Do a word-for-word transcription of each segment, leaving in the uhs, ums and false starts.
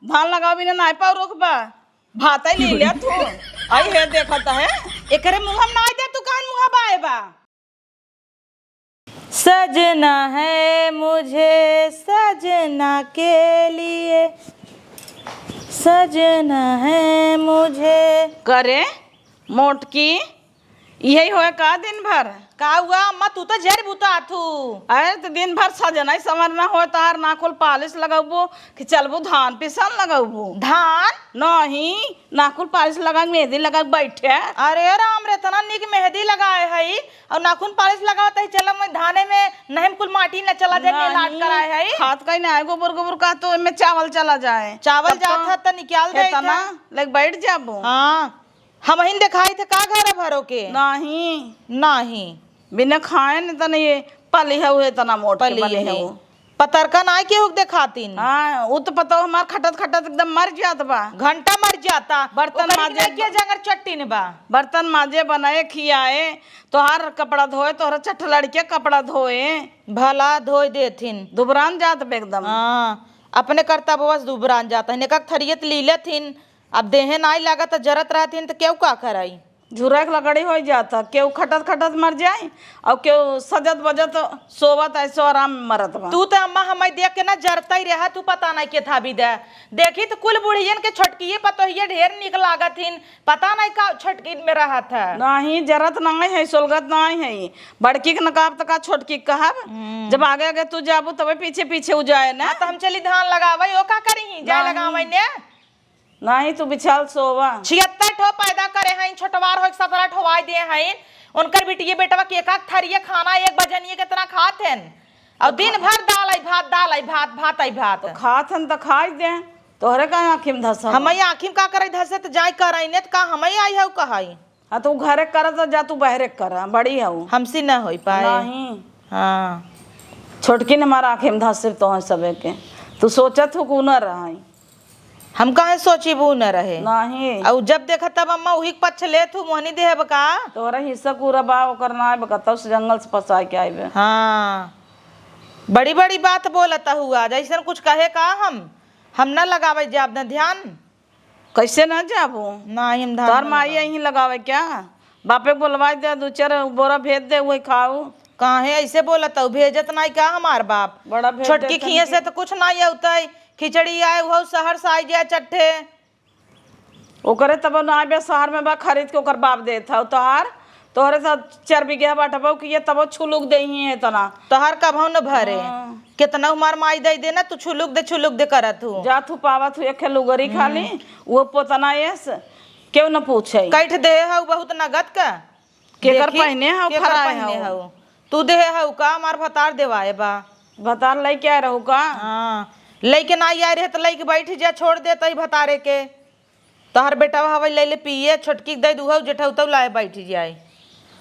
धान लगावे बिना नाय पाव रोकबा। भातै ले लिया तू। आई है, देखत है। एकरे मुँह में नाय दे, तू काहन मुँह बाए बा? सजना है मुझे सजना के लिए, सजना है मुझे। करे मोटकी, इहै होए का दिन भर? का हुआ अम्मा, तू तो जर बुता थू। अरे, तो दिन भर सजना ही संवरना होए, तार नाखुन पालिश लगबू कि चलबू धान पिसन लगबू? धान? नहीं, नाखुन पालिश लगा के मेहंदी लगा के बैठे। अरे राम रे, इतना निक मेहंदी लगाए हई और नाखुन पालिश लगावत हई, चल मैं धाने में नहीं कुल माटी न चला जाए, नहीं, लाट कराए हई। खात कहीं ना है, गोबर गोबर का तो एमे चावल चला जाए। चावल तब जात तो है तो निकाल दे इतना। लेके बैठ जाबू। हाँ, हमहिन देखाई थे का घर भरो के? नहीं। नहीं। बिना खाए न तने ये पली है, उहे तना मोट के पली बने है। है वो। पतरका नाय केहू के देखातिन। हाँ, उ तो पतौ हमार खटत खटत एकदम मर जात बा। घंटा मर जाता। बर्तन ओकरी माजे के जंगर चट्टी न बा। बर्तन माजे, बनाए, खियाए, तोहार कपड़ा धोए, तोहरा चट्ठ लड़के कपड़ा धोए। भला धोए देथिन। दुबरान जात बे एकदम। हाँ, अपने करतबवा से दुबरान जात है। एक एक थरियत लीलथिन, अब देहे नाई लागत, जरत रहथिन, त केहू का कराई? झुरक लकड़ी होइ जात, केहू खटत खटत मर जाई, और केहू सजत बजत सोवत ऐसो आराम मरत बा। तू त अम्मा हमाई देख के ना जरता ही रहा, तू पता नहीं के था भी दे। देखी त कुल बुढ़ियन के छोटकिए पतोहिए ढेर निक लागत हिन, पता नहीं का छोटकिन में रहत है। नहीं, जरत नहीं है, सोलगत नहीं है। बड़की के नकाब त का छोटकी के कहब? हम्म। जब आगे आगे तू जाबू तबे पीछे पीछे उ जाए ना। हाँ, त हम चली धान लगावे, ओ का करी ही? जाए नहीं। लगावे ने। नाही, तू बिछाल सोवा। छिहत्तर ठो पैदा करे हईं, छोटवार होइके सतरह ठो आइ दे हईं। उनकर बिटिये बेटवा के एक एक थरिये खाना एक बजनिये केतना खात हन। और दिन भर दाल आई भात, दाल आई भात, भात आई भात। तो खात हन तो खाइ दे, तोहरे का आँखी में धसा बा? हमई आँखी में का करई धसे, तो जाई करई ने, तो का हमई आई हऊ कहई? हाँ, तो उ घरे करत जा, तू बहरे कर, बड़ी हऊ। हमसे ना होई पाए। नहीं। हाँ। छोटकी ने हमारा आँखी में धसे तोहन सबे के। तू सोचत हो कि उ न रहई। हम काहे सोची वो न रहे? नहीं। अउ जब देखा तब अम्मा उही के पक्ष लेत हूँ, मोहनी देहब का? तोहरा हिस्सा पूरा बा, ओकर नाय बा, कतौ से जंगल से पसाय के आइबे। हाँ, बड़ी बड़ी बात बोलत हूँ आज, ऐसन कुछ कहे का हम? हम न लगावे जाब न ध्यान। कैसे न जाबू? नहीं, हम धान तोहर न माई लगावे। यहीं लगावे क्या? बापे के बोलवाई दे, दू चार बोरा भेज दे, वही खाऊ। काहे ऐसे बोलत हूँ? भेजत नाई का हमार बाप? बड़ा भेज छोटकी देतन खिए की। से तो कुछ नाई अउतै। खिचड़ी आए, उहौ शहर से आई जाए चट्ठे। ओकरे तब ना आबे, शहर में बा खरीद के ओकर बाप देत हौ। तोहार, तोहरे से चार बीघा बाटबौ कि ये तबो छुलुक देही है तना। तोहार कभौ न भरे। हाँ। केतना हमार माई दे देना, तू छुलुक दे, छुलुक दे करत हूँ। जात हूँ पावत हूँ एक लुगरी खाली, हम्म। वो पोतना एस, केहू न पूछे। कैठ दे हौ बहुत नगद का। केकर देखी, पहिने हौ, केकर फराए पहिने हौ? हौ? तू देहे हौ का, हमार भतार देवाए बा। भतार लइके आए रहू का? हाँ, लइके ना आए रहे त लइके बैठ जा, छोड़ दे तई भतारे के। तोहर बेटवा हवै लइले पिए, छोटकी के दे दुहौ, जेठौतौ लाए बैठ जाए।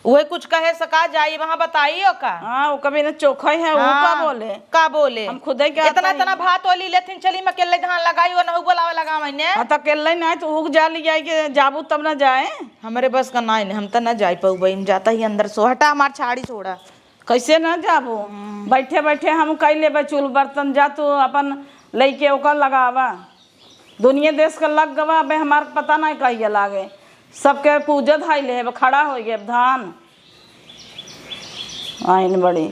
उहे कुछ कहे सका जाई, वहाँ बताई ओका। हाँ, वो कभी न चोखै है, वो का हाँ, बोले? का बोले? हम खुदे के इतना, आता ही। इतना भात ओली लेथिन, चली मैं अकेले धान लगाई, वो नहु बोलावे लगा मैंने। हाँ, तो अकेले ना, तो उग जा ली जाए के जाबू तब ना जाए। हमरे बस का नाई ने, हम त न जाई पउबई, हम जाता ही अंदर सो। हटा हमार छाड़ी छोड़ा। कैसे न जाबो? हम्म। बैठे बैठे हम कई लेबे चूल बर्तन, जा तू अपन लइके ओकर लगावा। दुनिया देश के लग गवा, अबे हमार पता नहीं कहिया लागे। सबके पूजा धाई ले, अब खड़ा हो गए, अब धान आइन बड़ी।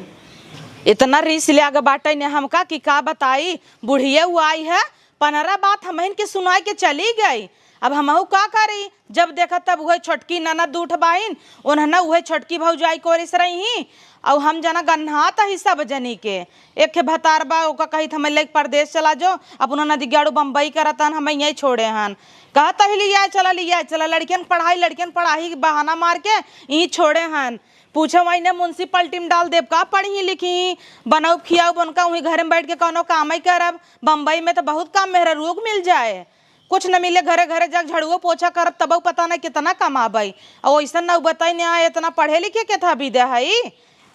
इतना रीस ले आगे बाटे ने हमका कि का बताई, बुढ़िया उ आई है, पनरा बात हमहिन के सुनाई के चली गई। अब हमहू का करी, जब देखा तब उहे छोटकी ननद उठ बाइन, उन्हना उहे छोटकी भौजाई कोरिस रही ही, अउ हम जना गन्हात ही सब जनी के। एक ठे भतार बा, ओका कहित हमें लेके परदेस चला जो, अपनो नदिगाड़ू बम्बई करत हन, हमें यहीं छोड़े हन। कहत ही लियाए चला, लियाए चला, लड़कियन के पढ़ाई, लड़कियन के पढ़ाई के बहाना मार के यहीं छोड़े हन। पूछे वही ने municipality में डाल देब का, पढ़ी लिखी, बनऊ खियाऊ बनका, वहीं घर में बैठ के कौनो काम ही करब। बम्बई में तो बहुत काम मेहरारुओ के मिल जाए, कुछ न मिले, घरे घरे जाके झाड़ुओ पोछा करत तबऊ पता नहीं कितना कमाबई। और वैसन ना बताई ने आए, इतना पढ़े लिखे के था विद्या है,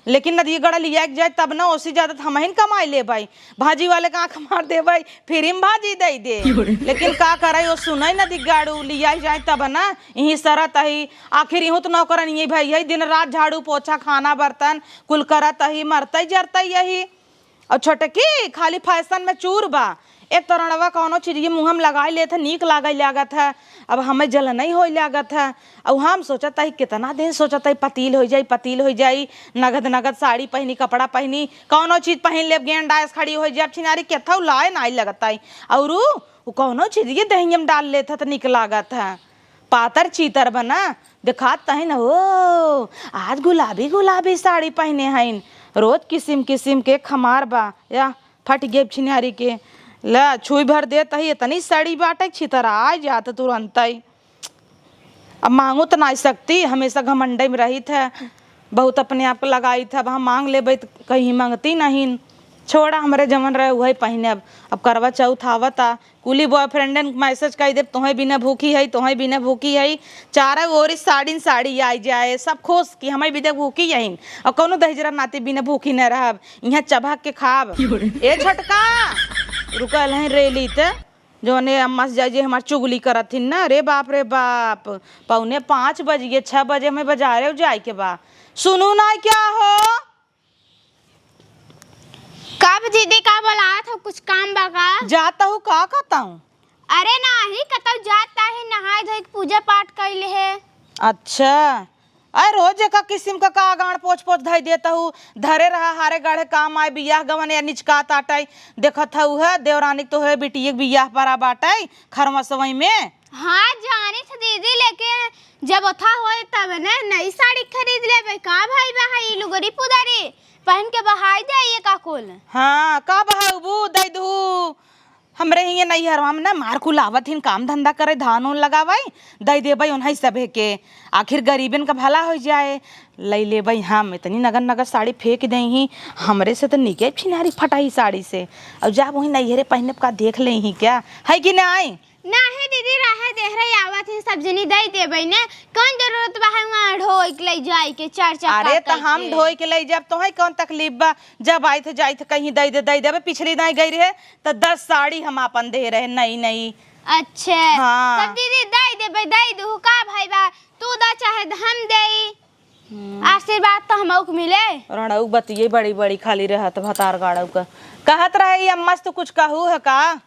लेकिन नदी गड़ा लिया के जाए तब ना, ओसी ज्यादा तो हमहिन कमाई लेबई, भाजी वाले का आँख मार देबई, फ्री में भाजी दे दे। लेकिन का करे, वो सुनई नदी गाड़ू लिया जाए तब ना, यहीं सरत ही। आखिर इहूँ तो नौकरन यही भाई, यही दिन रात झाड़ू पोछा खाना बर्तन कुल करत ही, मरतई जरतई यही। और छोटकी खाली फैशन में चूर बा। एक तो रणवा कौनो चीज के मुँह में लगाई लेत है, नीक लागै लागत है, अब हमें जलनई होई लागत है। अब हम सोचत हई, कितना दिन सोचत हई, पतील होई जाई, पतील होई जाई, नगद नगद साड़ी पहिनी, कपड़ा पहिनी, कौनो चीज पहिन लेब, गेंडाइस खड़ी होई जाब, छिनारी केथौ लाए नाई लगत हई। और उ, उ कौनो चीज के दहिया में डाल लेत है त नीक लागत है। पातर चीतर बना देखात तहिन हो, आज गुलाबी गुलाबी साड़ी पहिने हईन, रोज किसिम किसिम के खमार बा या फट गेब छिनारी के। ला, छुई भर देत ही, इतनी सड़ी बाटे, छितराय जात तुरंतई। अब मांगो त नाई सकती, हमेशा घमंडे में रहित है, बहुत अपने आप के लगाइत है। अब हम मांग लेबै त कहीं मांगती नहीं। छोड़ा, हमरे जवन रहे उहै पहिने। अब, अब करवा चौथ आवता, कुली बॉयफ्रेंडन मैसेज कइ देब, "तोहैं बिना भूखी हई, तोहैं बिना भूखी हई।" चारों ओर साड़िन साड़ी आइ जाए, सब खुश कि हमैं बिना भूखी हईन, और कौनो दहिजरा नाती बिना भूखी न रहब, इहाँ चबक के खाब। ए छोटका, रुकल हैं रेली त, जौने अम्मा से जाई जे हमार चुगली करत हिन ना। रे बाप, रे बाप, पौने पाँच बज गए, छह बजे हमें बाजारे जाए के बा। सुनू ना, क्या हो? का ब दीदी, का बोलात हो? कुछ काम बा का? जात हूँ, का कहता हूँ? अरे नाही, कतौ जात ही, नहाए धोए के पूजा पाठ कइले है। अच्छा, अरे रोज एका किसिम का, का गाड़ पोछ पोछ धइ देत हूँ, धरे रहा हारे गाड़े काम आए, बियाह गवन या निचका ताटई, देखत हऊ है देवरानी के तोहरे बिटिये के बियाह परा बाटई खरवा सवई में। हाँ जानित दीदी, लेकिन जब ओथा होए तब ने नई साड़ी खरीद लेबे का भाई बहन, ई लुगरी पुदरी पहन के बहाई दे ये का कुल। हाँ, का बहाउबू, दइ दू। हमरे हिये नैहरवा में ना मार कुल आवत हिन काम धंधा करे, धान ओन लगावई, दइ देबई ओनहई सभे के। आखिर गरीबन का भला होइ जाए। लइ लेबई हम, इतनी नगर नगर साड़ी फेंक देइहीं, हमरे से त निके छिनारी फटाई साड़ी से। और जब वही नैहरे पहिनब का देख लेइहीं क्या, है कि नाई? नाहीं दीदी, रहे देहरे आवत ही, सब जनी दइ देबइ ने। कौन जरूरत बा है वहाँ ढोइ के लइ जाए के, चार चक्का अरे, त कइ हम के। ढोइ के लइ जाब, तोहइ कौन तकलीफ बा? जब आइत जाइत कहीं दइ दे, दइ देबे। पिछली दाई गइ रहे, त दस साड़ी हम आपन दे रहे, नई, नई। अच्छा। हाँ। तब दीदी, दइ देबइ, दइ दू, का भइ बा? तू दा चाहे हम देई। हम्म। आशीर्वाद त हमऊ के मिले। रणऊ बतिये बड़ी, बड़ी खाली रहत भतार गाड़ऊ का। कहत रहे, "ई अम्मा से तू कुछ कहू है का?"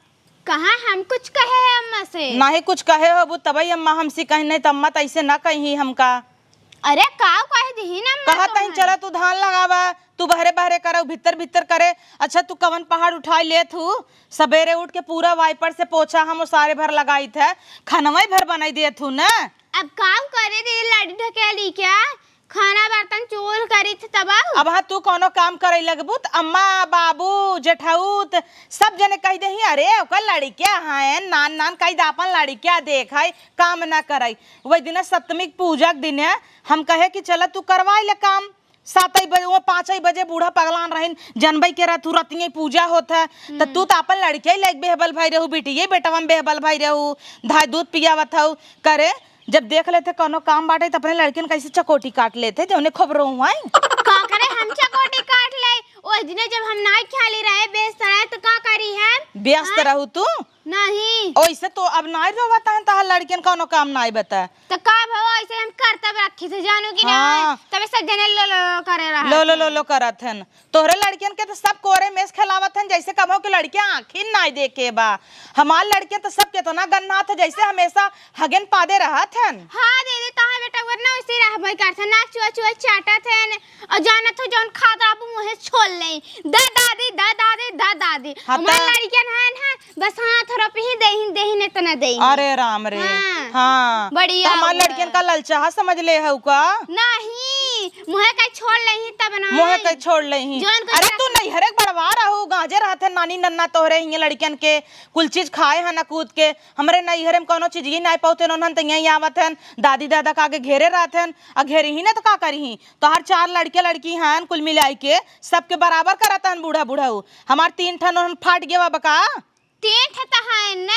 कहाँ हम कुछ कहे हैं अम्मा से? नाहीं कुछ कहे होबू तबई अम्मा हमसे कहीं, नहीं त अम्मा त ऐसे ना कहीं हमका। अरे काऊ कह दिही ना अम्मा कहत हईं, तोहन। चला तू धान लगावा, तू बहरे बहरे करऊ, भीतर भीतर करे। अच्छा तू कवन पहाड़ उठाई लेत हू? सबेरे उठ के पूरा वाइपर से पोछा हम सारे भर लगाइत है, खनवई भर बनाई देत हू ना। अब काऊ करे दीदी, लाड़ी ढकेली क्या? खाना बर्तन चूल करी थे तब आऊ? अब हाँ, तू कौनो काम करे लगबू त अम्मा, बाबू, जेठौत सब जने कह देही, "अरे, ओकर लड़किया हैं, नान नान कह दे, आपन लड़किया देख है, काम ना करे।" वही दिन सप्तमी के पूजा के दिन हम कहे कि चला तू करवाई ले काम। सातई बजे, वो पाँचई बजे बूढ़ा पगलान रहिन, जनबई के रहत हू, रतिये पूजा होत है, त हम्म। तू त आपन लड़किया ही लेके बेहबल भई रहू, बिटिये बेटवा में बेहबल भई रहू, धाय दूध पियावत हऊ, करे जब देख लेथे कौनो काम बाटे त अपने लड़कियन कैसे चकोटी काट लेथे, जौने खबरो हुआई। का करे हम चकोटी काट ले? ओइ दिने जब हम नाई ख्याली रहे, व्यस्त रहे, त का करी हम? व्यस्त हाँ? रहू तू? नहीं। ओइसे तो अब नाई रोवत हन, तहार लड़कियन कौनो काम नाई बता। त का भवा, ऐसे हम करतब रखी थे, जानू कि हाँ। नाई? तबे सब जने लो लो लो करे रहा लो लो थे। लो लो करत हन। तोहरे लड़कियन के त सब कोरे मेस खेलावत हन, जैसे कबहू के लड़कियां आँखिन नाई देखे बा। हमार लड़कियन त सब केतना गन्नात है, जैसे हमेशा हगेन पादे रहत हन। हाँ दीदी, तहार बेटा वरना वैसे रहबे करत हन, नाक चुआ चुआ चाटत हन, और जानत हो जौन खात रहबू मुँहे छोल लेई। दा दादी, दा दादी, दा दादी। हाँ हमार त लड़कियन हन, हन, बस हाथ रोपही देहिन, देहिन इतना देहिन। अरे राम रे। हाँ। हाँ। बढ़िया त हमार हुआ। लड़कियन का ललचाहा समझ ले हऊ का? नहीं, मुँहे का छोल लेही तब ना मुँहे आई। का छोल लेही। जौन कुछ अरे तू रख- नैहरे के बड़वा रहू, गांजे रहत है नानी नन्ना तोहरे हिये लड़कियन के कुल चीज खाए हन कूद के। हमरे नैहरे में कौनो चीज ही नाई पावते, नोनहन त यहीं आवत हन, दादी दादा का आगे घेरे रहत हन, आ घेरी ही ना त का करी ही? तोहार चार लड़के लड़की हन, कुल मिलाई के सबके बराबर करत हन बूढ़ा बूढ़ऊ। हमार तीन ठन नोनहन फाट गवा बका। तीन ठे त हयन न,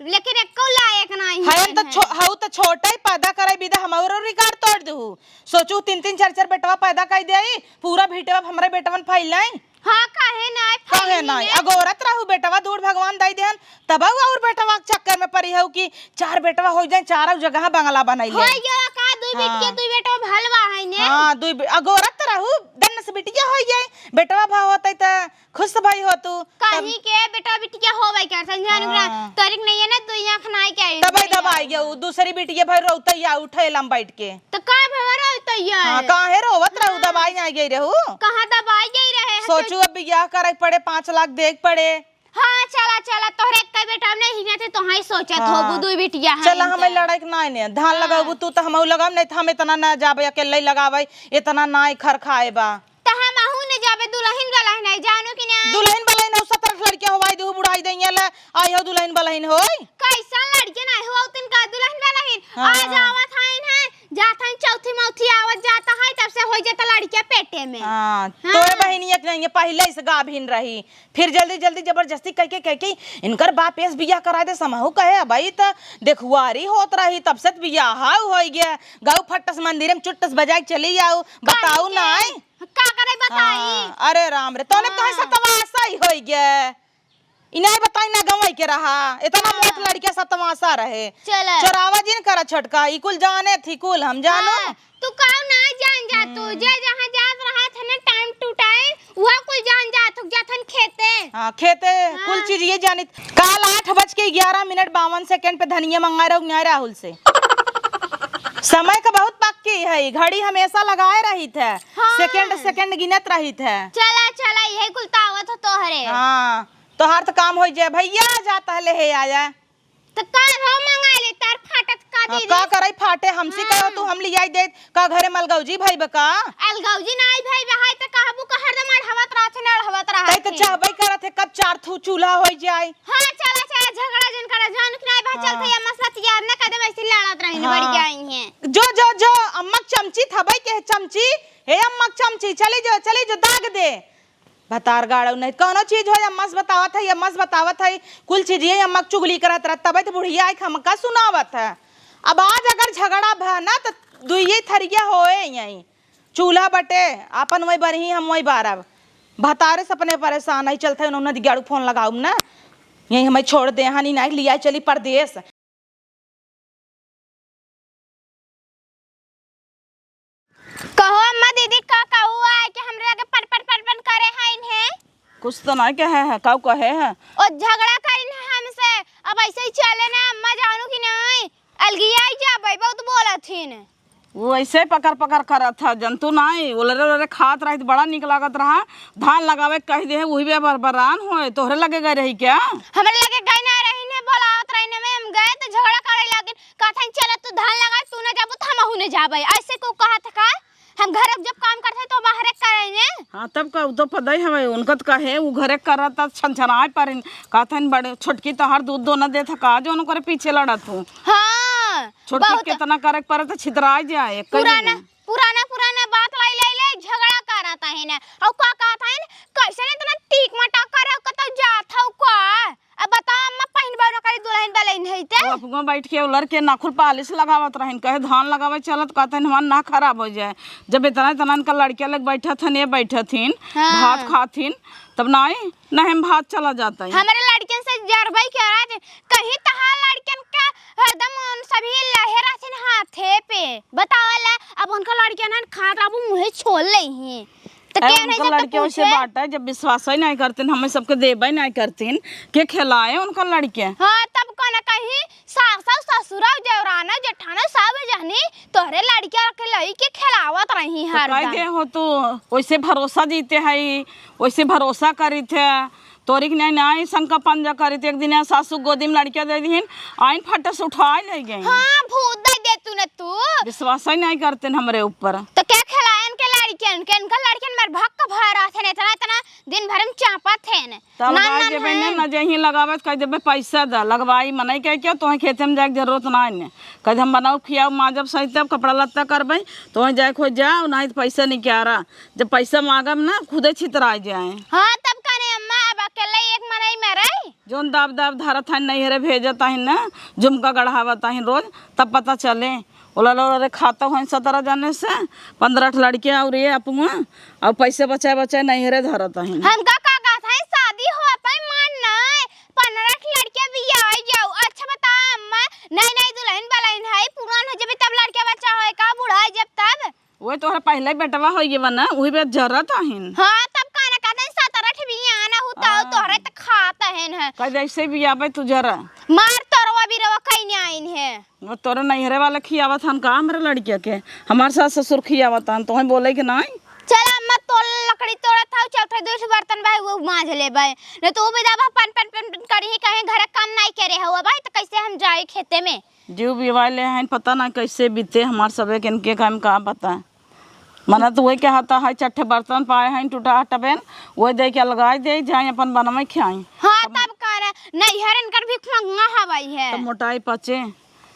लेकिन एक्को लायक नाही हयन हयन त है। छो-, हऊ त छोटे ही पैदा करे बिदा हमरो रिकॉर्ड तोड़ देहू। सोचू तीन तीन चार चार बेटवा पैदा कर देई, पूरा भिटवा हमरे बेटवन फैलाई। हाँ, काहे नाही काहे फैली नाही? ने? अगोरत रहू बेटवा दूर भगवान दई देहन, तब और बेटवा के चक्कर में परी हऊ कि चार बेटवा हो जाए, चारों जगह बंगला बनाई ले। हो गया का दुई बेट के हाँ। दुई बेटवा भलवा है ने? हाँ, दुई बे-, अगोरत रहू, दन्न से बिटिया होइ गई, बेटवा भा होतै त खुश भई होतू। कहीं के बेटा बिटिया होबै करतै, जान हाँ। तोरिक नहीं है ना, दुई आँख नाई के आई तब है। दबाई गयो, दूसरी बिटिया भई रोतै या उठे लम बैठ के। तो का भई रोतै या? हाँ, काहे रोवत रहू, हाँ। दबाई नाई गई रहू। कहाँ दबाई गई रहे? सोचू अब बियाह करे पड़े, पाँच लाख देख पड़े। हाँ, चला, चला, तोहरे एक्कै बेटा नहीं हिने थे, तोहाई सोचत हाँ। होबू, दुई बिटिया है चला, इनके। हमें लड़ाई के नाई ने, धान हाँ। लगाबू तू तो हमहू लगाब, नहीं तो हम इतना ना जाबे, अकेले ही लगाबे, इतना नाई खर खाए बा। तो हमहू ने जाबे, दुलहिन वाला है नहीं, जानू कि नहीं? दुलहिन वाला ही नहीं, सत्रह लड़के होवाई दू, बुढ़ाई दे, ये ले, आई हो दुलहिन वाला ही होई। कैसा लड़के नहीं हो, तिनका दुलहिन वाला ही? हाँ। आज आवत है, जात है, चौथी मौथी आवत जाता है, तब से हो जाता लड़के पेटे में। हाँ, हाँ। तोरे बहिनिया के नहीं, पहले से गाभिन रही, फिर जल्दी जल्दी जबरदस्ती कह के, कह के इनकर बाप एस बियाह करा दे, समहू कहे, "अबई त देखुआरी होत रही, तब से त बियाह होई गया, गऊ फट्टस मंदिर में चुट्टस बजाए के चली आऊ, बताऊ काहे? नाई।" का करे बताई? हाँ, अरे राम रे, तोने हाँ। कहे सतवासा ही होई गया। इनाई बताई ना गंवई के रहा, इतना हाँ। मोट लड़किया सतवासा रहे। चला। चोरावा जिन करा छोटका, ई कुल जाने थी कुल, हम जानू। हाँ। तू काऊ ना जान जा तू, हम्म। जे जहाँ जात रहा था ना time to time, वह कुल जान जात हो, जात हन खेते। हाँ, खेते, हाँ। कुल चीज ये जानित। काल आठ बज के ग्यारह मिनट बावन सेकंड पे धनिया मंगाए रहो, न्याय राहुल से। समय का बहुत पक्की है, घड़ी हमेशा लगाए रही थे, हाँ। सेकंड, सेकंड गिनत रही थे। चला, चला, यही कुल तावत हो तोहरे। हाँ, तोहार तो काम हो जाए, भैया जाता है, ले हे आया। त का हो मंगाई ले, तार फाटत का हाँ, दीदी? का करई फाटे, हमसे हाँ। कहो तू, हम लियाई देत, का घरे मलगौजी भई बा का? अलगौजी नाई भई बा, हाय त कहबू का हरदम अढ़वत रहत है, अढ़वत रहत तै तो है। चाहबे करत है, कब चार थू चूल्हा होई जाए। हाँ, चला, चला, झगड़ा जिन करा, जान के नाई बा, चल हाँ। भैया, मसला तैयार ना कर दे, वैसे लड़त रही, हाँ। बढ़ जाई हैं। जो, जो, जो, अम्मा के चमची थबई के चमची, हे अम्मा के चमची, चली जो, चली जो, दाग दे। भतार गाड़ू नहीं, कौनो चीज हो, अम्मा से बतावत है, अम्मा से बतावत है, कुल चीज ये अम्मा के चुगली करत रहत, तबे तो बुढ़िया आइके हमका सुनावत है। अब आज अगर झगड़ा भा ना, तो दुइये थरिया होए यहीं। चूल्हा बटे, आपन वही बरही, हम वही बारब। भतारे से अपने परेशान है, चलते उन्होंने दिगाड़ू फोन लगाउब ना, यहीं हमें छोड़ दे, हानि नहीं लिया चली परदेस। कहो अम्मा दीदी, का कहू आए के हमरे लगे पन पन पन पन करे हैं इन्हें? कुछ तो नहीं कहे है, काऊ कहे है? ओ झगड़ा करिन है हमसे, अब ऐसे ही चले ना अम्मा, जानू कि नहीं? अलगिया ही जाबे, बहुत बोलत हिन। वो ऐसे पकड़ पकड़ करत था, जनतू नहीं, ओलरे ओलरे खात रही तो बड़ा निक लागत रहा। धान लगावे के कह दे है, वही बे बरबरान होए, तोहरे लगे गए रही क्या? हमरे लगे गए ना रही ने, बोलावत रही ने, हम गए तो झगड़ा करे लगिन, कहत हन, "चल तू धान लगा, तू ना जाबू तो हमहू ना जाबे।" ऐसे को कहत का? हम घर जब काम करते तो बाहरे करे ने। हाँ, तब का, उ तो पता ही हमें, उनका तो कहे, उ घरे करत त छनछनाए परिन, कहत हन, "बड़े छोटकी तो हर दूध दो ना देत का, जो उनकरे पीछे लड़त हूँ।" हाँ, छोटकी बहुत। कितना करे के परे तो छितराए जाए, कहीं पुराना, नहीं। पुराना, पुराना बात लाई, लाई, लाई, झगड़ा करत है ना। और का कहत है ना, कैसे नहीं इतना टीक मटाक करे, कतौ जात हौ का? अब बताओ अम्मा, पहिन बाऊ ना करी दुल्हन बलैन है ते? वो अपना बैठ के उलर के नाखुर पालिश लगावत रहन, कहे धान लगावे चलत, कहते हैं हमार नाक खराब हो जाए। जब इतना, इतना इनका लड़किया लोग बैठत हन, ये बैठत हिन, हाँ। भात खात हिन, तब नाई, नहीं हम भात चला जाता है। हमरे लड़कियन से जरबई के आज कहीं तहार लड़कियन का हरदम उन सभी लहे रहथिन हाथे पे। बतावला, अब उनका लड़कियन हन खात रहबू मुँहे छोल लेही। तो अरे, केहू नहीं उनका सबके लड़के वैसे पूछे? बाटा, जब विश्वास ही नहीं करतीन, हमें सबके देबे नहीं करतीन, के खिलाए उनका लड़के? हाँ, तब कौन कहीं सास, ससुर, देवराना, जेठाना सब जनी तोहरे लड़किया के लई के खिलावत रही तो हर कह दे हो तू, वैसे भरोसा जीते है, वैसे भरोसा करीत है, तोरी के नहीं, नहीं संका पंजा करीत। एक दिन सासू गोदी में लड़किया दे दीन, आइन फटे से उठाए ले गई। हाँ, भूत दे दे तू न तू। विश्वास ही नहीं करतीन हमरे ऊपर। तो क्या खिलायन के लड़कियन के, इनका लड़कियन मर भक्क भरा थे, इतना, इतना दिन भर में चापत थे न। तब ना, गाय ना, देबे ना। ने, ना जहीं लगावे, कह देबे, "पैसा दा, लगवाई मनई कह के, तोहें खेते में जाए के जरूरत ना है ने।" कह दे, "हम बनाऊ, खियाऊ, माजब सही, तब कपड़ा लत्ता करबे, तोहें जाए खोज जा, नहीं तो पैसा निकारा।" जब पैसा मांगब ना, खुदे छितराए जाए। हाँ, तब कने अम्मा, अब अकेले एक मनई में रही। जोन दाब दाब धरत है, नैहरे भेजत है ना, झुमका गढ़ावत है रोज, तब पता चले। ओला लो रे, खाता हुआ सत्रह जने से, पन्द्रह ठो लड़के और ये अपना, और पैसे बचाए बचाए नैहरे धरत हन। हमका का कहत है, शादी हो अपन मान ना, पन्द्रह ठो लड़के बियाह जाऊ। अच्छा बताओ अम्मा, नई नई दुल्हन बलैन है, पुरान हो जबे तब लड़के बच्चा होए का, बूढ़ा हो जब तब? ओए, तोहरा पहले बेटवा होइए बा ना, उही बे जरत अहिन। हाँ, तब का ना कहते हैं, सतरठ भी आना होता हो, हाँ। तोहरे त खात अहिन है। कह जैसे भी आवे तू जरा। मार तोरवा बिरवा कहीं नहीं आइन है। वो तोरे नैहरे वाले खियावत हन का हमरे लड़किया के? हमार सास ससुर खियावत हन, तोहे बोले के नाई? चल अम्मा, तोल लकड़ी तोड़त हौ, चल थे दूसरे बर्तन भाई वो मांज लेबै। न तो वो भी दाबा पन पन पन पन करी ही, कहीं घर काम नाई करे हौ भाई, तो कैसे हम जाए खेते में? जीव बिवाए ले हैं, पता ना कैसे बीते हमार सबे के, इनके काम का पता। मना तो वही कहता है, चट्ठे बर्तन पाए हैं टूटा टबेन, वही दे के अलगाई दे, जाए अपन बनवे खाई। हाँ, तब कर नैहर इनकर भी मंगा हवाई है। तब मोटाई पचे।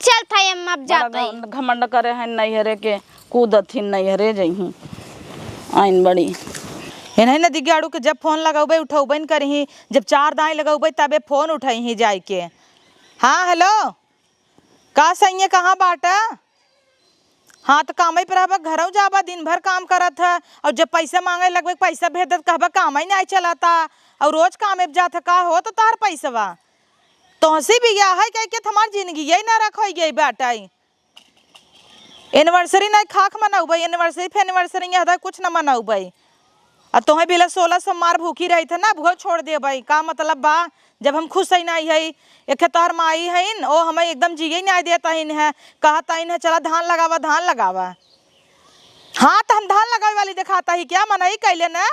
चल था अम्मा, अब बड़ा जात हई। घ-, घमंड करे हैं नैहरे के, कूदत ही नैहरे जइहीं। आइन बड़ी। इन्हें नदी गाड़ू के जब फोन लगौबे, उठौबे न करही, जब चार दाई लगौबे, तबे फोन उठैही जाए के। हाँ, हेलो, का सैये, कहाँ बाटा? हाँ, त कामई पे रहबा, घरौ जाबा, दिन भर काम करत ह, और जब पैसा मांगे लगबे, पैसा भेज देत, कहबा कामई नाई चलता, और रोज कामे पे जात ह, का हो तो तोहर पैसवा? तोहसी बियाह है कह के त हमार जिंदगी यही नरक होइ गई बाटई। एनिवर्सरी नहीं खाक मनौबै, एनिवर्सरी फेनिवर्सरी यहाँ तक कुछ न मनौबै। आ तोहे बिला सोलह सोमवार भूखी रही थे ना, अब उहो छोड़ देबै। का मतलब बा, जब हम खुश ही नहीं है? एक तोहर माई हईन, ओ हमें एकदम जिए नहीं देत हईन है, कहत हईन है, "चला धान लगावा, धान लगावा।" हाँ, तो हम धान लगावे वाली दिखाता ही क्या? मनई कैले ना,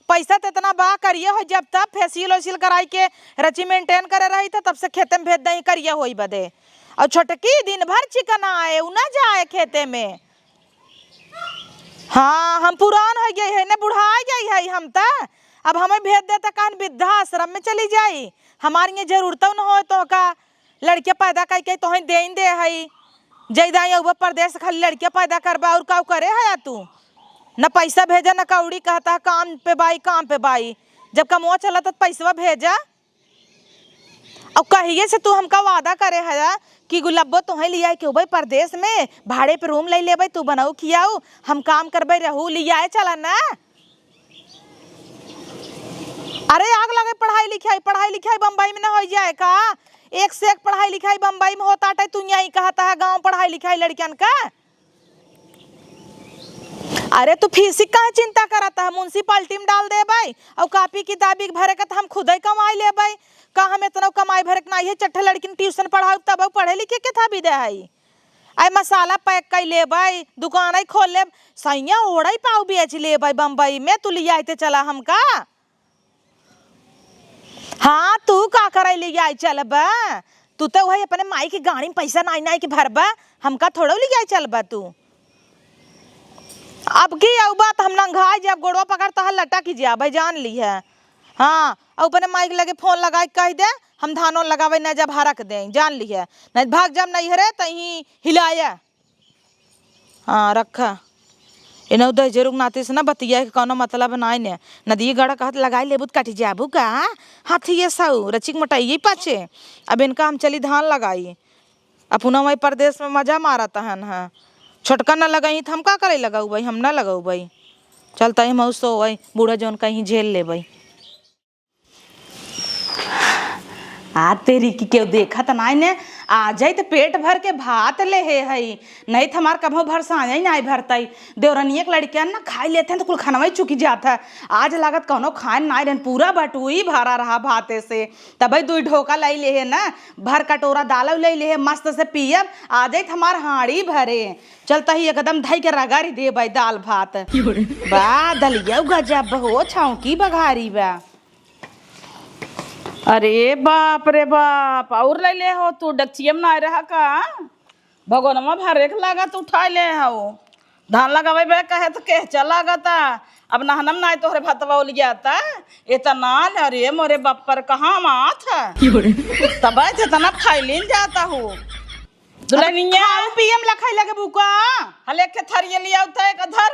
पैसा त इतना बा, करिए हो जब तब फेसियल ओसियल कराई के रची मेंटेन करे रही थे, तब से खेते में भेज दही करिए होई बदे। और छोटकी दिन भर चिकना आए, उ ना जाए खेते में। हाँ, हम पुरान हो गए है ना, बुढ़ाई गई है हम त। अब हमें भेज देता कहन वृद्धाश्रम में चली जाई, हमार ये जरूरत न हो तो का लड़के पैदा कई के तोहें देइन दे हई, जइदा अउबा परदेस खाली लड़के पैदा करबा, और काउ करे हया तू? न पैसा भेजा, न कौड़ी, कहता है काम पे बाई, काम पे बाई। जब कमवा चला त पैसवा भेजा। और कहिए से तू हमका वादा करे हया कि गुलब्बो तोहें लियाए के उबे परदेस में, भाड़े पे रूम ले लेबे, तू बनाऊ खियाऊ, हम काम करबे रहू, लियाए चला ना। अरे आग लगे पढ़ाई लिखाई, पढ़ाई लिखाई बम्बई में न होइ जाए का? एक से एक पढ़ाई लिखाई बम्बई में होत आटे, तू यहीं कहत ह गाँव पढ़ाई लिखाई लड़कियन का। अरे तू फीस की काहे चिंता करत ह? म्युनिसिपालिटी में डाल देबै और कापी किताबी के भरे के त हम खुदे कमाई लेबै। का हम इतना कमाई भरे के नाई है, चट्ठे लड़किन ट्यूशन पढ़ाउब तब पढ़े लिखे के था भी दे है। आई मसाला पैक कई लेबै, दुकान आई खोल लेब, सैया ओढ़ई पाऊ बेच लेबै बम्बई में, तू लियाइते चला हमका। हाँ, तू का करे लियाई चलबा? तू तो वही अपने माई के गाड़ी में पैसा नाई नाई के भरबा, हमका थोड़ो लियाई चलबा तू। अब की अउबा त हम नंगाई जाब, गोड़वा पकड़ तोहार लटक जाबै, जान ली है। हाँ, और अपने माई के लगे फोन लगाई के कह दे, हम धानो लगावे न जब हरक दे, जान ली है। नहीं भाग जाब नैहरे, तहीं हिलाया। हाँ, रखा। इनहु दहिजरू के नाती से ना बतिया के कौनो मतलब नाई ने। नदी गड़ा कहत लगाई लेबू त कटि जाबू का? हाथी ये सऊ, रचिक मोटाइये पाछे। अब इनका हम चली धान लगाई। अपना वही परदेस में मजा मारत हन, हाँ। छोटका न लगाई त हम का करे लगाऊ भाई, हम ना लगाऊ भाई। चलता ही मऊ सो वही, बूढ़ा जौन कहीं झेल लेबै। आ तेरी की केहू देखत नाई ने, आ जाई त पेट भर के भात लेहे हई, नहीं त हमार कभो भरसाया ही नाई भरतई। देवरनिया के लड़कियन ना खाई लेते हैं त कुल खानवा ही चुकी जात है। आज लागत कौनो खाए नाई रहन, पूरा बटुई भरा रहा भाते से, तबे दुई ढोका लाई लेहे ना, भर कटोरा दाल लाई लेहे, मस्त से पियब, आ जाई त हमार हाड़ी भरे। चलता ही एकदम धई के रगड़ी देबै दाल भात। बा दलिया गजब हो, छौंकी बघारी बा। अरे बाप रे बाप, और ले ले हो तू, डकचियम ना रहा का? भगोनवा भरे के लागत उठा ले हो। धान लगावे बे कहे त केहचा लागता। अब नहनम नाई तोहरे भतवा उल गया ता। इतना न, अरे मोरे बाप पर कहाँ माथ है? तब जितना फैलिन जाता हो। दुल्हनिया। खाऊ पियम लखाई लगे बुका। हले के थरिये लिया उठा एक धर।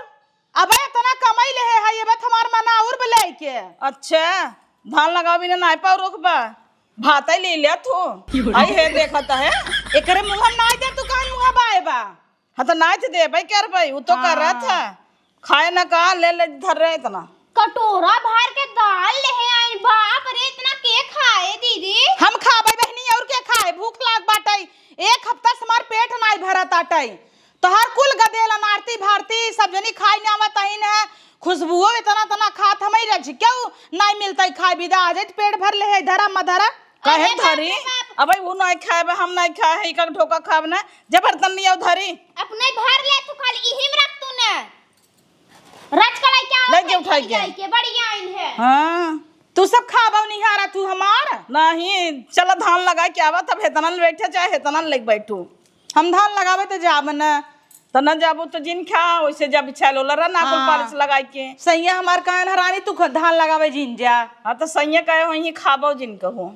अबे इतना कमाई लेहे है, ये बात हमार मना और बले के। अच्छा, धान लगावे बिना नाई पाऊ रोकबा, भात ही ले ले तू। आई है देखत है। एकरे मुँह नाई दे, तू काहे मुँह बाए बा? हाँ, तो नाई तो देबै करबै, उ तो हाँ। करत है। खाए ना का, ले ले धर रहे इतना। कटोरा भर के दाल लेहे आई, बाप रे, इतना के खाए दीदी? हम खाबै बहनी, और के खाए? भूख लाग बाटै, एक हफ्ता से हमार पेट नाई भरत आटै। तोहार कुल गदेल अनारती भारती सब जनी खाई ना आवत अहिन है। खुशबुओ इतना तना खात हमई रज क्यों नाई मिलतई खाए बिदा आ जाइत पेट भर ले है धरा मधरा। काहे अरे धरी? बाप रे बाप। अबे वो नाई खाए बा, हम नाई खाए है, एक ढोका खाब ना, जबरदस्ती आओ धरी। अपने भर ले तू खाली इही में रख तू ने। रच के लेके आओ, ले के उठाई के। लेके बढ़िया आइन है। हाँ। तू सब खाबो निहारा तू हमार? नहीं, चला धान लगा के आवा, तब हेतना ले बैठे, चाहे हेतना ले बैठू। हम धान लगावे त जाब न। त न जाबू त जिन खा, वैसे जा बिछा लो, लरा ना कुल हाँ। पालिश लगाई के। सैया हमार कहन हरानी तू ख-, धान लगावे जिन जा। हाँ, त सैया कहे वहीं खाबो जिन कहो।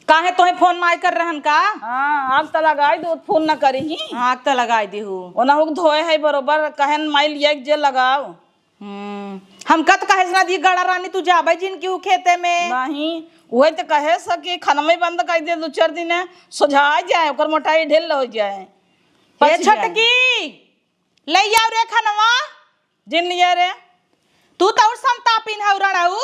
काहे तोहे फोन नाई कर रहन का? हाँ, आग त लगाई दो, फोन न करी ही। आग त लगाई देहू। ओना हुक धोए है बरोबर, कहन माई लिया के जे लगाओ। हम्म, हमका त कहे से ना दी गड़ा रानी तू जाबे जिन केहू खेते में। नहीं, उहे त कहे स कि खनवे बंद कर दे दो चार दिन, सोझा जाए, ओकर मोटाई ढेर हो जाए। ए पच जाए। छोटकी, ले आओ रे खनवा। जिन लिया रे। तू तो और संतापिन हौ रणऊ।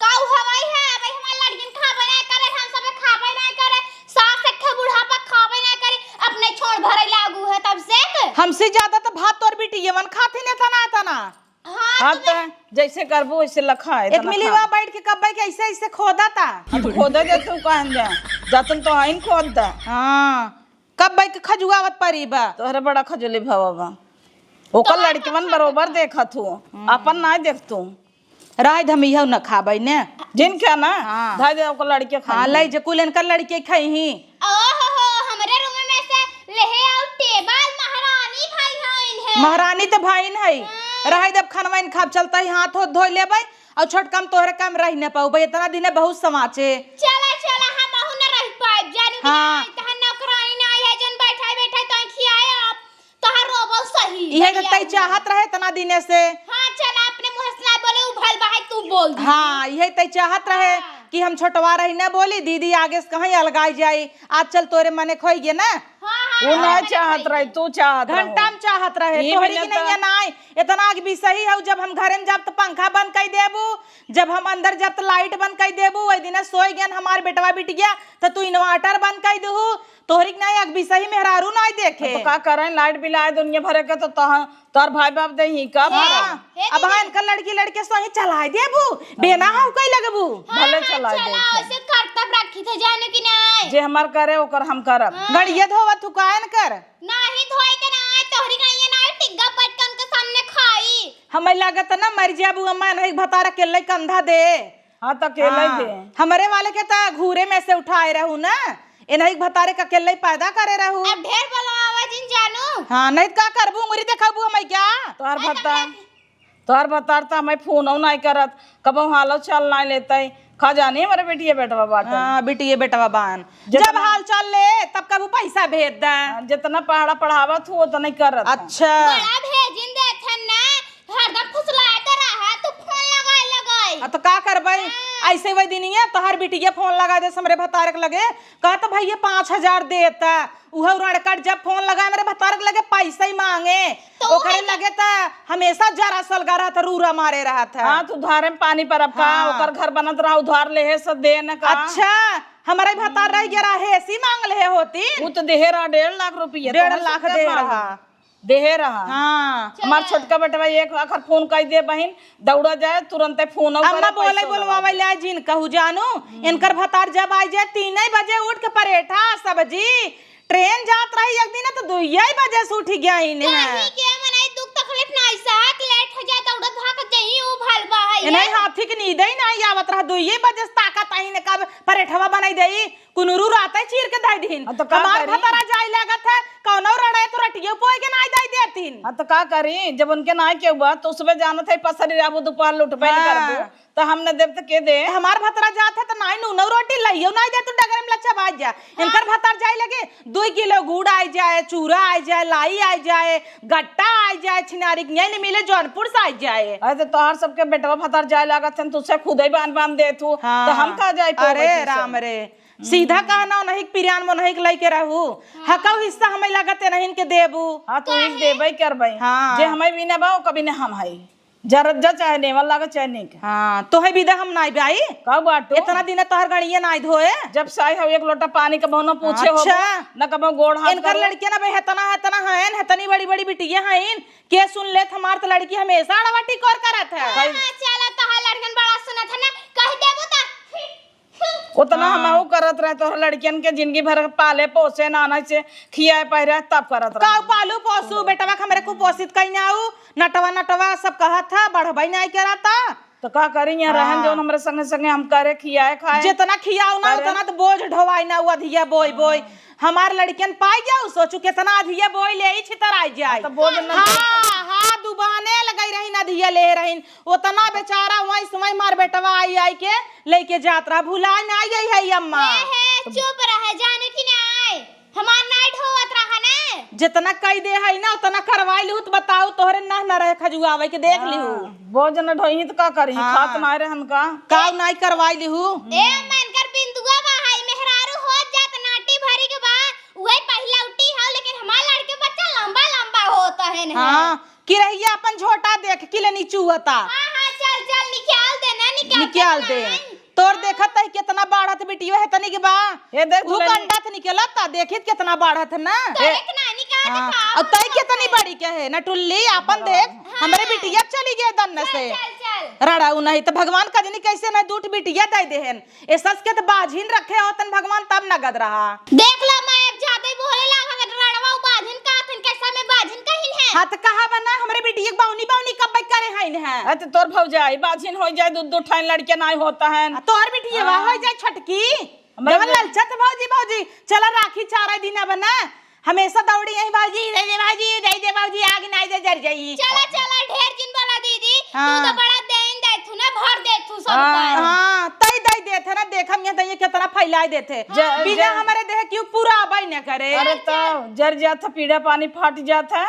काऊ हवाई है, अबे हमार लड़किन खाबे ना करे, हम सबे खाबे ना करे, सास एक ठे बुढ़ापा खाबे ना करे, अपने छोड़ भरे लागू है तब से। हमसे ज्यादा तो भात तोर बिटियवन खाथिन एतना एतना। हाँ, हाँ, तुम्हें त जैसे करबू वैसे लखा है, एक त मिली लखा। वहाँ बैठ के कब्बे के ऐसे ऐसे खोदा था। हाँ, तो खोदे दे तू कहन दे, जातन तो आइन खोद दे। हाँ, कब्बे के खजुआवत परी बा। तोहरे बड़ा खजुली भवा बा। ओकर तोहर लड़किवन का बरोबर खाए देखत हूँ, हम्म। अपन ना देख तू। राय धम इहौ न खाबै ने। जिन क्या ना, हाँ। धर दे ओकर लड़के हाँ, खाई। लै जे कुल इनकर लड़के खाई ही। ओहो हो, हमरे रूम में से लेहे आउ टेबल, महारानी भाई हइन है। महारानी त भाइन है। हाँ। रहे देब खनवा इन खाब चलता ही, हाथ होत धोइ लेबै, और छोटकम तोहरे काम रह न पाउबै। इतना दिने बहुत समाचे। चला, चला, हम अहू न रह पाइब, जानू कि हाँ। नहीं, तहन नौकरानी ना आए, जन बैठाई, बैठाई तो खियाए आप। तोहार रोबल सही, इहे तो बढ़िया तै हुआ। चाहत रहे इतना दिने से। हाँ, चला, अपने मुँह से ना बोले, उ भल बा है, तू बोल दी। हाँ, इहे तै चाहत रहे हाँ। कि हम छोटवा रही ना बोली, दीदी आगे से कहीं अलगाई जाई। आज चल तोरे मने खोई गे ना। हाँ, हाँ, वो हाँ, ना मने चाहत खोई रहे, गे। तू चाहत रहो। घंटा में चाहत रहे, ये तोहरी भी की ना नहीं तो है, नाई। इतना आग भी सही है, जब हम घरे में जाब तो पंखा बंद कर देबू, जब हम अंदर जाब तो लाइट बंद कर देबू। वही दिन सोए गन हमार बेटवा बिटिया, तो तू इन्वर्टर बंद कर दू। तोहरी के नाई अगबी सही मेहरारू नाई देखे। अब तो का करें, लाइट बिल आए दुनिया भरे के, तो तह-, तोहर भाई बाप दे ही का भरे? हाँ, हे अब दीदी। हाँ, इनका लड़की लड़के सही चलाए देबू, बेना हाँ। हाउ कई लगबू। हाँ, भले हाँ, चलाए चला, देखे। ऐसे करतब रखी थे, जाने की नाई। जे हमार करे, ओकर हम करब। हाँ। गड़िया धोवत हु कायन कर? नाही धोई के नाई, तोहरी गड़िया नाई, टिग्गा बैठ के उनके सामने खाई। हमें लागत ना मर जाबू, अम्मा नहीं भतारा के ले कंधा दे। हाँ, त अकेले हाँ, दे। हमरे वाले के त घूरे में से उठाए रहू ना, ए नहीं भतारे का अकेले पैदा करे रहू। अब ढेर बोलवावा जिन जानू। हाँ, नहीं त का करबू, उंगरी देखाबू हमें क्या? तोहर अरे भतार, हमरा तोहर भतार त हमें फोन नहीं करत, कबो हालो चाल नहीं लेते। का जानी हमारे बेटिया बेटवा बाटे। हाँ, बेटिया बेटवा बान। जितना जब हाल चाल ले, तब कबू पैसा भेज दे। हाँ, जितना पढ़ा पढ़ावत हूँ, उतना ही करत है। अच्छा। बड़ा भेजिन देथन ना। हरदम फुसलाए तो रहा, तू फोन लगाए लगाए। आ, तो का करबै? हाँ। ऐसे वही दिनिया तोहर बिटिया फोन लगा दे हमरे भतारक लगे, कहत भैया पाँच हजार देता, उहे उरणकट जब फोन लगाए हमरे भतारक लगे पैसा ही मांगे, तो ओकरे उहे लगे त हमेशा जरा सलगा रहत, रूरा मारे रहत है। हाँ, तू धारे में पानी पर अब का, हाँ। ओकर घर बनत रहा, उधार लेहे से दे न का। अच्छा, हमारे भतार रह गया रहा, हेसी मांग ले होती। वो तो देहे रहा डेढ़ लाख रुपया, डेढ़ तोहर लाख से दे क्या रहा। मांगे? देहे रहा। हाँ। हमार चला। छोटका बेटवा एक आखर फोन कई दे बहिन, दौड़ा जाए, तुरंते फोन अम्मा करे, बोले पैसा बोलवावे लगा। ले जिन कहू जानू, हम्म। इनकर भतार जब आई जाए, तीन ही बजे उठ के परेठा, सब्जी, ट्रेन जात रही एक दिन तो दुइये बजे से उठ गया इन्हें। कहीं के मनाई दुख तकलीफ ना ऐसा है कि लेट हो जाए, दौड़त भागत जही ऊ भल बा है ये। इन्हें हाथी के नींद ही नहीं आवत रहा, दुइये बजे से ताकत आई ने कब परेठवा बनाई देई। कुनुरू राते चीर के धइ दिहिन। हाँ, तो का हमार करी? भतारा जाए लागत है, कौनो रड़े तो रटियो पोए के नाई दइ देतिन। हाँ, तो का करी? जब उनके नाई केहू बा, तो सुबह जानत है, पसरी रहबू, दोपहर लुटबे न हाँ। करबू, तो हम न देब तो के दे? हमार भतारा जात है, तो नाई नूनो रोटी लइयो नाई दे, तू डगरे में लच्छा बाज जा। हाँ। इनकर भतार जाए लगे, दुई किलो गुड़ आइ जाए, चूरा आइ जाए, लाई आइ जाए, गट्टा आइ जाए, छिनारी के यहीं न मिले, जौनपुर से आइ जाए। अरे, तो तोहार सबके बेटवा भतार जाए लागत है, तुझसे खुदे बांध बांध देत हूँ, हाँ। तो हम का जाए अरे, राम रे। सीधा कहना, ओनही के पिरान मोनही के लइके रहू। हाँ। हकौ हिस्सा हमें लागत है, नहीं के देबू। हाँ, तो काहे? देबे करबे। हाँ। जे हमें भी ना बा, वो कभी ना हम हई। जरत जा, चाहे नेवल लागे, चाहे नीक। हाँ, तोहे बिदा हम नाई बाई। का बाटू? इतना दिन तोहर गड़िया नाई धोए। जब से आई हो, एक लोटा पानी के बहुना पूछे हो, अच्छा। न कबो गोड़ हाथ इनकर करो। लड़कियां ना बे, हेतना, हेतना हयन, हेतनी बड़ी, बड़ी बिटिया हयन। के सुन लेत, हमार त लड़की हमेशा अड़वा टिकोर करत है। हाँ, हाँ, चला, तोहार लड़कन बड़ा सुनत है ना, कह देबू त। उतना हाँ। हमहू करत रहे, तोहर लड़कियन के जिंदगी भर पाले पोसे, नाना से खियाए पहिरे, तब करत रहे। काऊ पालू पोसू, बेटवा के हमरे कुपोषित कहीं ना आऊ, नटवा नटवा सब कहत था, बढ़बई नहीं करता। तो का करी, यहाँ रहन हाँ। जौन हमरे संगे संगे हम करे, खियाए खाए। जितना खियाऊ ना, करे। उतना तो बोझ ढोवाई ना, वो अधिया बोई बोई। हाँ। हमार लड़कियन पाई जाऊ, सोचू कितना अधिया बोई ले, ई छितर आई जाए। हाँ, तो बोझ ना हाँ, हाँ, दुबाने लगई रही ना, अधिया ले रही। ओतना बेचारा वहीं समय मार बेटवा आई, आई के लेके जात रहा, भुला ना गई है अम्मा। ए हे, चुप रहे, जाने कि ना आए, हमार नाई ढोवत रहा ने। जितना कई दे है ना, उतना करवाई लिहू, तो बताऊ, तोहरे ना, ना रहे खजुआवे के, देख लिहू। हाँ, बोझ न ढोई तो का करी, हाँ। खात ना रहन का। काऊ नाई करवाई लिहू। ए, मनकर बिंदुआ बा है, मेहरारू हो जात नाटी भरी के बा, उहे पहिला उठी है, लेकिन हमार लड़के बच्चा लंबा लंबा होत है ने। हाँ, किरहिया अपन झोटा देख के ले नीचू होता। हाँ, हाँ, चल, चल, निकाल दे ना, निकाल निकाल दे दे। ना। तोर देखत है कितना बाढ़त बिटियो है तनी के बा। ये देख ऊ दुल्हन। कंडत निकलत ता, देखित कितना बाढ़त है ना। तो ए, एक ना निकाल हाँ। दिखा, और तई कितनी बड़ी के है ना टुल्ली, अपन देख, हाँ। हमरे बिटिया चली गए दन्न चल, से। चल, चल। रड़ाऊ नहीं तो भगवान का जनी कैसे ना दूठ बिटिया दे देहन। ए सस के त बाझिन रखे होतन भगवान, तब नगद रहा। देख ला, मैं अब ज्यादा ही बोले लागा, रड़वा बाझिन का हथिन, कैसा में बाझिन कहिन है? हाँ, त कहा बना, हमरे बिटिया के बाउनी, बाउनी कब करे हइन है? अरे, त तोर भौजाई बाझिन हो जाए, दू, दू ठाइन लड़के नाई होता है। आ, तोहर बिटिया हाँ। हो जाए छोटकी। हमरे जवन बिटिया ललचत भौजी, भौजी, चला राखी चारा दिन बना। हमेशा दौड़ी यही, "भौजी, दे दे, भौजी, दे दे, भौजी, आग ना दे, जर जाई।" चला, चला, ढेर जिन बोला दीदी, तू हाँ। तो बड़ा देन देथू ना, भर देथू सब हाँ। पर। हाँ, तई दई देथे ना, देख हम यहाँ दइये कितना फैलाए देथे। हाँ। ज-, बिना ज-, हमरे देह क्यों पूरा आबई न करे। अरे तो जर जात है, पीड़ा पानी फाट जात है,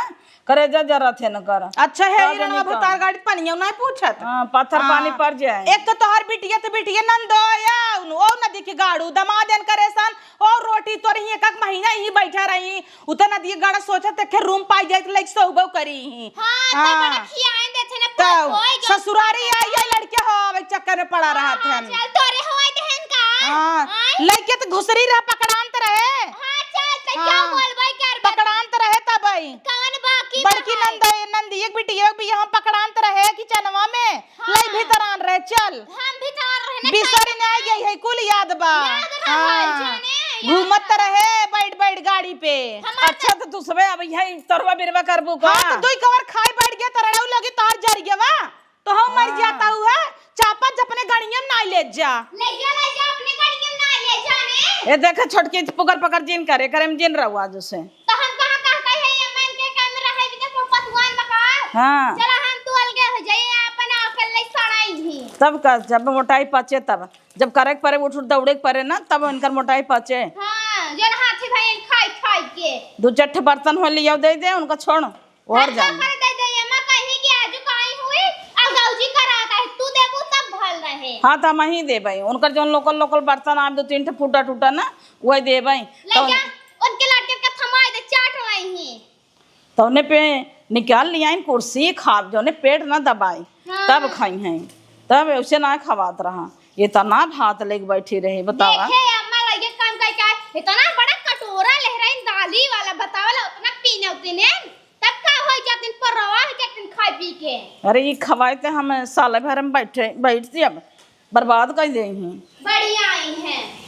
करेजा जरत है न कर। अच्छा है, का ई रनवा जानी का। भतार गाड़ी पनिया नहीं पूछत। हाँ, पत्थर हाँ। पानी पड़ जाए। एक तो तोहर बिटिया तो बिटिया नंदो या, ओ नदी के गाड़ू, दमाद एन करे सन, और रोटी तोर ही एक, एक महीना ही बैठा रही, उतना दिए गाड़ा सोचत देखे रूम पाई जाए तो लइक सोबो करी ही। हाँ, हाँ। तो बड़ा खियाए देथे ना, तो कोई, कोई जो ससुरारी आई, आई लड़के हो, अब एक चक्कर में पड़ा हाँ, रहत हाँ, हन। चल, तोरे हवाई देहन का? हाँ, आय? लइके तो घुसरी रह, पकड़ान तो रहे। हाँ, चल, तो हाँ। क्या बोलबे करबे? पकड़ान तो रहे तब आई। कवन बाकी बड़की बा? नंद, नंद, एक बिटिया भी यहाँ पकड़ान तो रहे किचनवा में। हाँ। लई भीतर आन रहे, चल। हम भीतर आन रहे ना, बिसरी खाए नहीं गई है, कुल याद बा। याद रहा, हाँ। जाने, याद घूमत रहा। रहे, बैठ, बैठ गाड़ी पे। हमार अच्छा, तो तू सबे अब यही तरवा बिरवा करबू का? हाँ, तो दुई कवर खाए बैठ गया, तरड़ाऊ लगी, तार जर गया बा। तो हम मर हाँ। जाता हुआ, चापत अपने गड़िया में ना ले जा। ले जा, ले जा, अपने गड़िया में ना ले जा ने। ए, देखे छोटकी, पकड़, पकड़ जिन करे, करे में जिन रहू आज उसे। तो हम कहाँ कहते हैं ये मन के काम रहे, बिना को पतवान बका। हाँ। चला हम तू अलगे हो जाइए, अपन अकेले सड़ाई ही। तब का, जब मोटाई पचे तब, जब करे के परे उठ, उठ दौड़े के परे ना, तब उनकर मोटाई पचे। हाँ, जन हाथी भाई खाई, खाई के। दो चार ठे बर्तन हो लिया दे दे, उनका छोड़, और का जान। करे दे दे, ये माँ कहीं कि आज काई हुई, और गौजी करा का है, तू देबू तब भल रहे। हाँ, तो हम ही देबे, उनकर जौन लोकल, लोकल बर्तन आप दो तीन ठे फूटा टूटा ना, वही देबे। ले तो जा, उनके लड़के का थमाए दे, चाट रही हैं। तौने पे निकाल लिया इन कुर्सी, खाब जौने पेट ना दबाई, हाँ। तब खाई हैं, तब ऐसे ना खवात रहा। इतना भात लेके बैठी रही, बतावा। देखे अम्मा लगे काम कर के, इतना बड़ा कटोरा ले रही दाली वाला, बतावा ला, उतना पीने उतने, तब का हो जातिन, परवा हो जातिन खाए पी के। अरे, ई खवाए ते हम साल भर में बैठे, बैठ से अब बर्बाद कर दे ही। बढ़िया आई हैं।